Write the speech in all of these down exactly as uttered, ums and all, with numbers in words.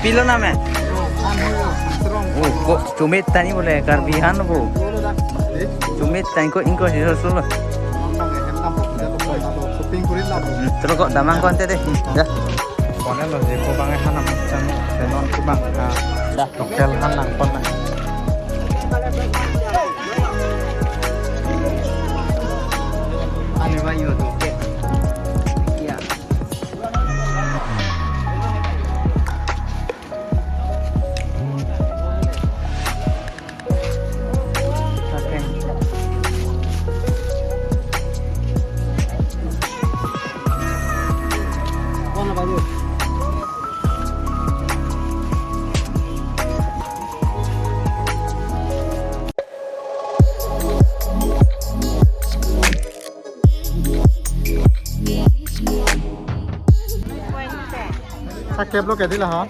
Pilo name? Oh, ko chumit tani bole Karbi han bo. Chumit tani ko ingko si solo. Terus kok damang ko ante deh. Ya. Kone lo je ko bang han nam chang tenon ko bang. Dah. Local han nangpon na. Ani ba yo tu. Ya. Sakep lo ke dila ha?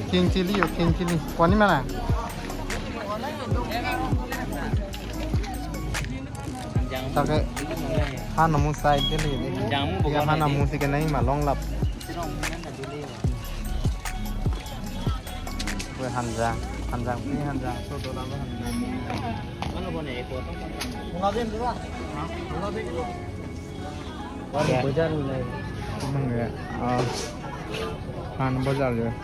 King chili yo, king chili. Koni mana? Take han namu side ke li. Jamu ya bukan han namu si ke nai ma long lap. Kue hanjang, hanjang pi hanjang so dola lo hanjang. Mana kone eko? Mula din dua. Mula din dua. Wah, bojar mulai. Emang ya. Oh. Han bojar ya.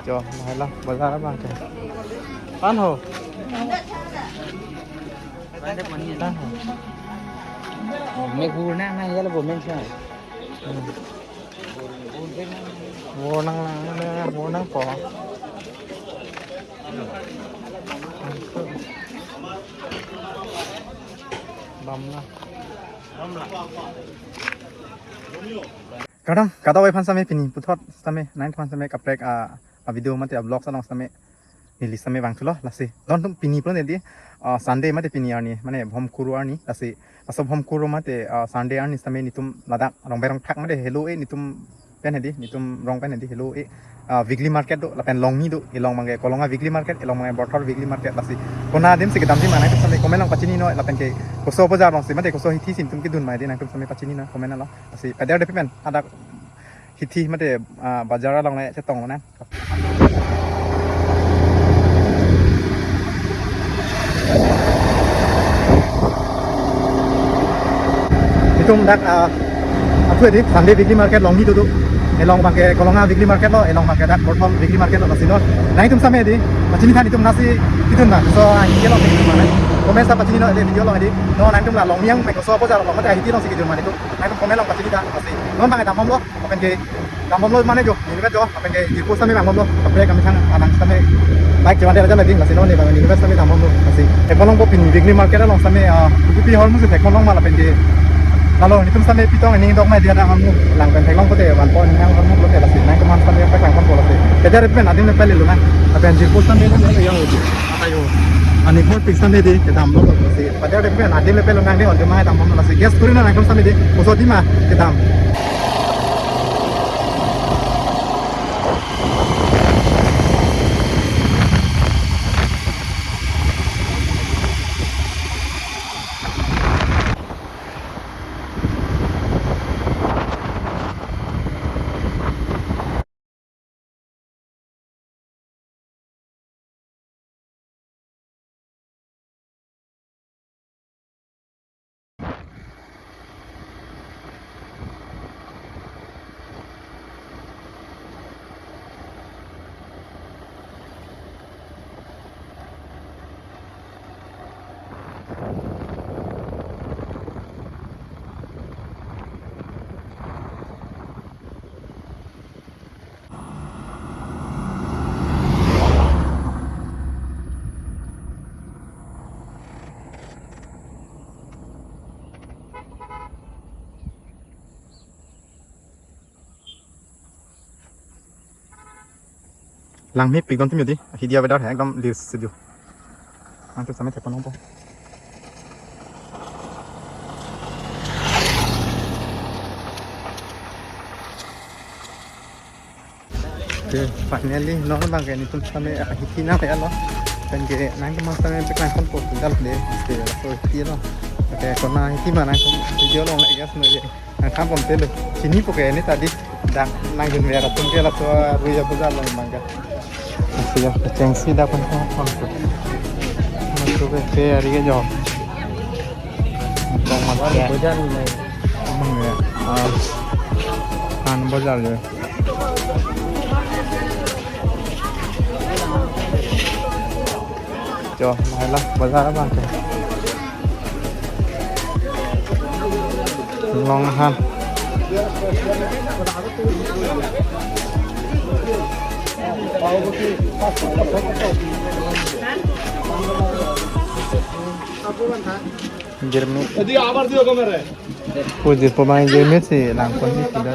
Jo, lahai lo bojar apa ke? Pan ho. Pan ho. Me guna na ya lo bomen sa. Hmm. Wo nang lang, wo nang po. Bam na. Kadang, kadokave aphan sitame pini puthot sitame, nangtum aphan sitame kaprek a, a video mate a vlog along sitame neli sitame vangthulo lasi. Don atum pini pulo neli, ah, Sunday mate pini arni, mane Bhomkuru arni lasi. Laso Bhomkuru mate, ah, Sunday arni sitame netum ladak Rongberong thak mate helo-e netum pen hedi, netum rong pen hedi helo-e, ah, weekly market do, lapen Longmi do, elong abangke Kolonga weekly market, elong abangke Borthor weekly market lasi. Kona adim si kedamji ma nangtum sitame comment along pachini non, lapen ke koso bojar along si mate koso hithi si netum kedun ma hedi nangtum sitame pachini non comment along. Lasi peder de pen hadak hithi mate, ah, bajar along le chetong na. Itum dak, ah, athu edi Sunday weekly market Longmi do do. Elong abangke Kolonga weekly market lo, elong abangke dak Borthor weekly market lo lasi non. Nangtum sitame hedi, pachini tha netum lasi kedun ma. So, ah, helo ke mana? Comment sa pachini non, edi video along hedi. Non nangtum la Longmi abangke koso bojar along mate hithi along si kedun ma netum. Nangtum comment along pachini tha lasi. Non abangke dambomlo. Lapen ke dambomlo mane jo, neli vet jo, lapen ke jirpo sitame dambomlo, kaprek kami sang anang sitame bike chevan dera lagi, lasi non neli bang neli vet sitame dambomlo, lasi. Theklongpo pini weekly market along sitame, ah, kopi hormu si theklong ma lapen ke. Lalo netum sitame pitong ening dok ma dia da hormu, lang pen theklong pote vanpo ening hormu lote lasi, nangtum aphan sitame pek langponpo lasi. Peder pen adim le pele lo na, lapen jirpo sitame lo yang uji. Ayo. Ani hor pik sitame hedi kedamlo lasi. Peder pen adim le pele lo nang de on de ma dambomlo lasi. Guess kuri non nangtum sitame hedi. Koso adim ma kedam. Langmepik don atum hedi, hidi avedar hai ekdom lir sedu. Nangtum sitame theklongpo. Finally, non abang ke netum sitame ahithi nang ya lo. Pen ke nangtum sitame pek nangkon po pindal de. Ke so hithi lo. Ke kona hithi ma nangtum video along le guys no ye. Nangkam pon telo. Chinipo ke ne tadi. Dak nangdun mera tum ke laso Ruia Bazar along abang ke. Asi ya, kechengsi dak pon pon pon. Masuk ke, ke ari ke jo. Bang mat ya. Bazar ni. Abang ya. Ah. Han bazar jo. Jo, lahai la bazar abang ke. Long han. Jirmit. Puji pemai jirmit si langkon di sida.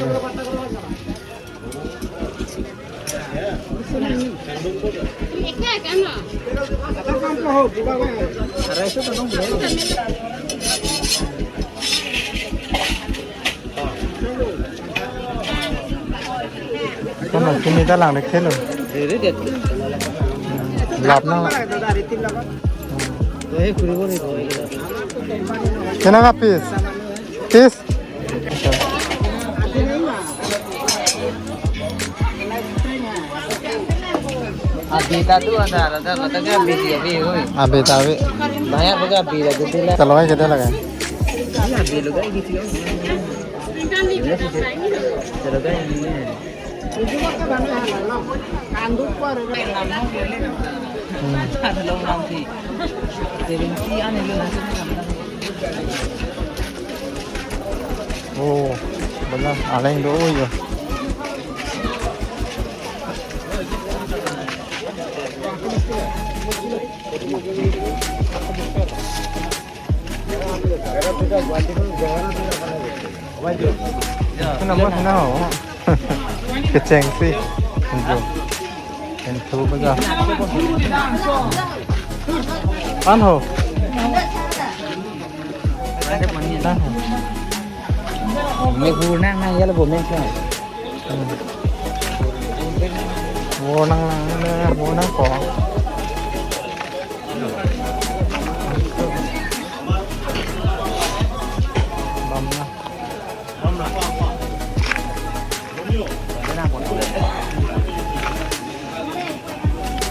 Kono sini ta lang dek thelo. Lap na. Kenang a piece? Piece? Abi ta tu ada, ada, ada ke abi dia, abi, oi. Abi ta abi. Banyak juga abi lagi tu lah. Kalau aja dia lagi. Ini abi lo kan gitu. Iya sih. Kalau kan ini. Oh, bala aleng do yo. Kenapa kenapa? Kechengsi. Entu. Entu baja. An ho. An ho. Me hu nang nang ya lo bo men sa. Wo nang lang, wo nang ko. Bam na.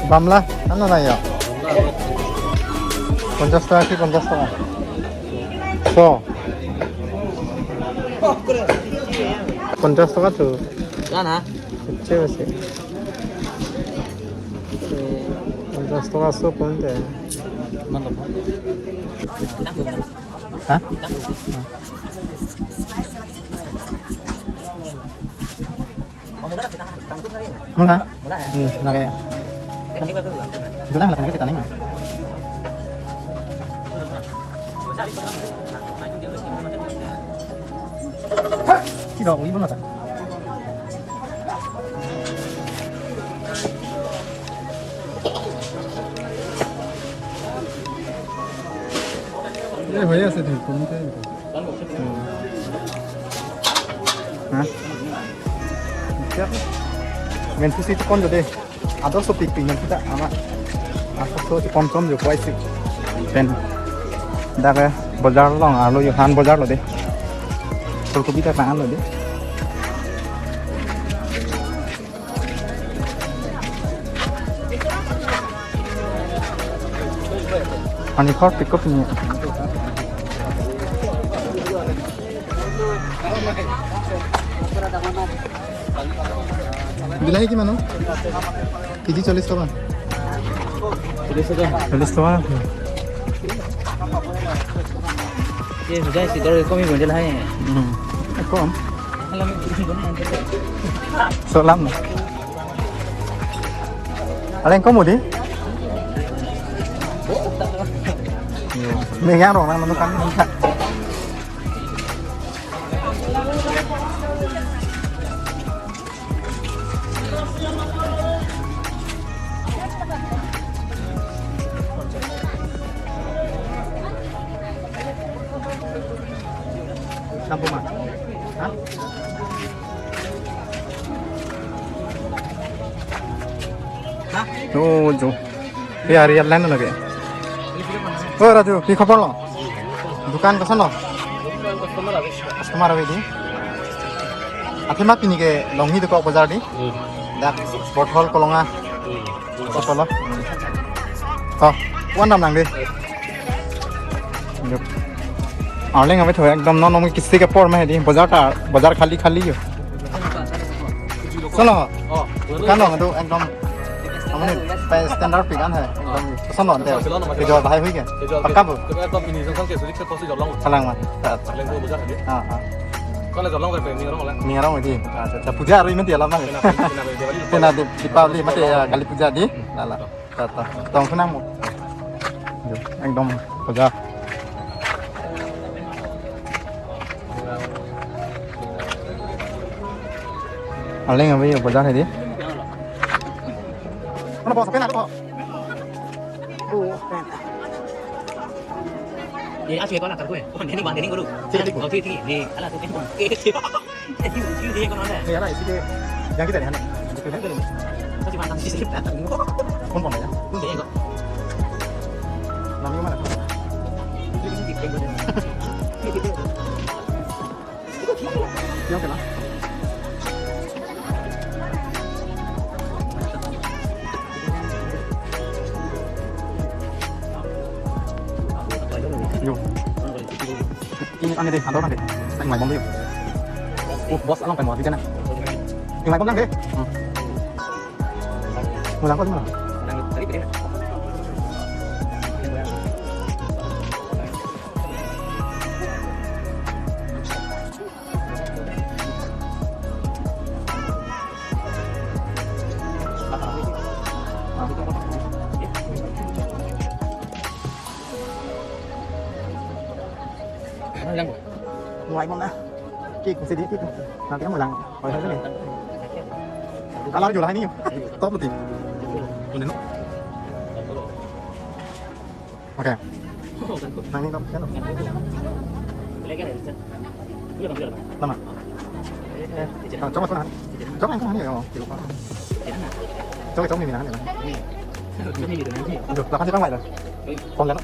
Bam la, ano na yo? পঞ্চাশ টাকা কি পঞ্চাশ টাকা? So. পঞ্চাশ টাকা তো। জানা? হচ্ছে বেশি। পঞ্চাশ টাকা সব কোনতে? হ্যাঁ? Mula? Hmm, lagi. Itu dah, lagi kita nih. Tidak, ibu mata. এ, হৈ আছে দেখোন, কোনোটাই দেখোন। হা? Menthu si chepon jo de. Ador sopik pik menthu ta ama. Aso so chepon chom jo kuai si. Pen. Dak ke bazar along arlo yo, han bazar lo de. Phulkobi ta tang lo de. Ani khor pick up ni. Bilahi kiman o? KG চল্লিশ টকা। চল্লিশ টকা। চল্লিশ টকা। Ye, hujai si dor komi bonjel hai. Hmm. Kom. Alam ni bonjel. Salam na. Aleng kom udi? Yo. Mengang rong nang nang kan. Sampo ma? Ha? Oh, jo. He ari line lage. Oh, Raju, ki khobor lo? Dukan koson lo? Customer ave dei. Athema pini ke longhi dokok bazar dei. Hmm. Dak Bothol Kolonga. Hmm. Bothol lo. Oh, wan dam nang dei. Arleng ave tho ekdom non non kisi ke por ma dei. Bazar ta, bazar khali khali yo. Solo. Oh, kan lo tu ekdom Amane pai standard pi kan hai. Ekdom koson lo ante. Kejor bahai hui ke? Kejor. Pakka bo? Ekdom ini jong kan ke sulit ke kosi jolong. Salang ma. Salang tu bujak aja. Ah, ah. Kalau jolong ke ni orang lah. Ni orang dei. Ah, acha, acha. Puja hari mati alam ma. Pena, pena Diwali. Pena di, Deepavali mati ya, Kali Puja dei. Lala. Tata. Tong kenang mo. Jo, ekdom puja. Arleng ave yo bazar hai dei. Mana bos, pena tu? Oh, pena. Ye, asu ko na kar ko. Oh, neni ban neni guru. Sini, sini. Oh, sini, sini. Ye, ala tu. Eh, sini. Eh, sini, sini, sini, kono ada. Ni ala isi ke yang kita ni, hana. Kasi mana sih sih? Pon pon ya. Pun deh kok. Namanya mana? Ini, ini, ini. Yang kena. Yo. Ini aneh deh, antar aneh deh. Yang lain deh. Oh, bos, alang kan mau di sana. Yang lain deh. Hmm. Mulang ko, mulang. Mulang ko. Mulang ko na. Cake ko sini, cake ko. Nanti kamu lang. Oh, ini. Kalau jualan ini, top betul. Ini, no? Oke. Nang ini, no? Nama? Ah, coba sana. Coba yang sana ya. Coba, coba ini, nah. Aduh, belakang sih, Bang, Mai, lah. Phone lang.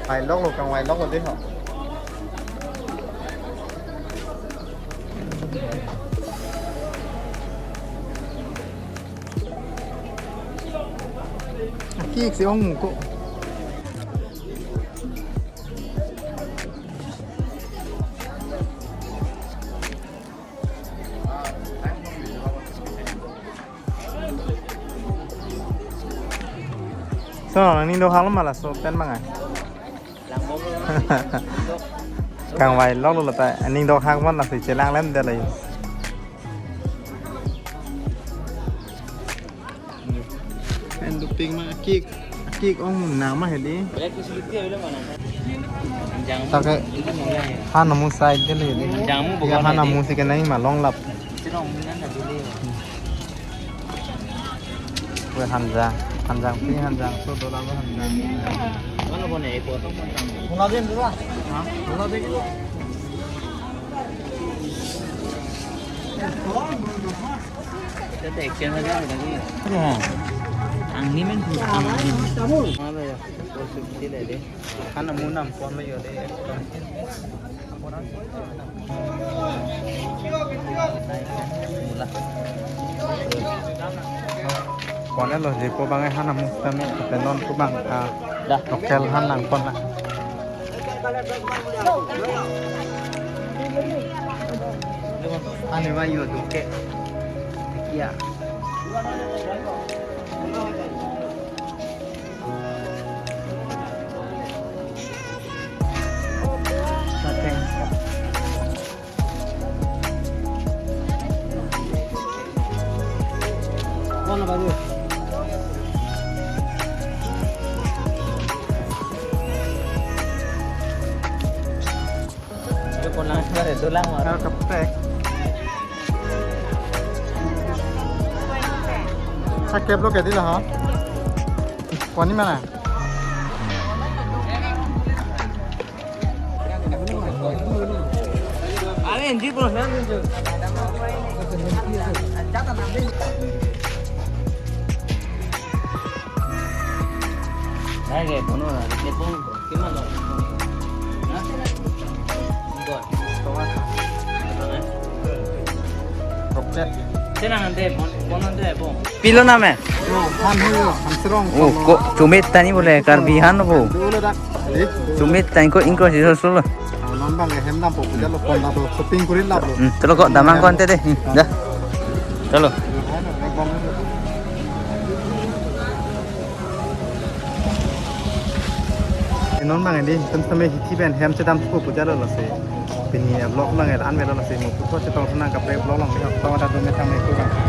Mai lok lo, kang mai lok lo dei ho. Cake si ong ko. So, nangning dohak lo ma laso pen mangai. Kang mai lok lo ta, aning dohak man lasi chelang lem de lai. Pen dopik ma cake, cake ong nang ma hedi. Take han amu side de le hedi. Ya han amu si kenai ma longlap. Kue hanjang, hanjang pi, hanjang so dola bo hanjang. Mana bo ne, eko to hanjang. Bola de, bola. Ha? Bola de. Kita action aja kita ni. Angni men, angni. Mana ya? Positif sih deh. Han amu nam pon lo yo de. Pon lo je ko bang han amu tame, tenon ko bang, ah, dah. Local han lang pon la. Ane ma yo duke. Ya. Mana baru? Itu pulang, itu lang, Mar. Nah, keprek. Sakep lo ke dei la, ha? Koni mana? Are, enji pulang, enji. Oke, bono la, ini pon, gimana lo? Hah? Enggak. Setengah. Setengah, eh? Roket. Senang ante, bon, bon ante, bon. Pilo name? Oh, Han Hoyo, Han Serong. Oh, ko chomit tani bole, Karbi Han bo. Dulu dak. Eh? Chomit tani ko ingkro si solo. Ah, non bang hem dam po puja lo pon la do, shopping kuri la lo. Hmm, chalo ko damang ko ante de. Hmm, dah. Chalo. Non bang ini tem tame hithi pen hem chedam thupo puja lo lasi. Pini vlog lang el an velo lasi mo putho chetong sana kaprek vlog lang ni okto ta do me thang me ko.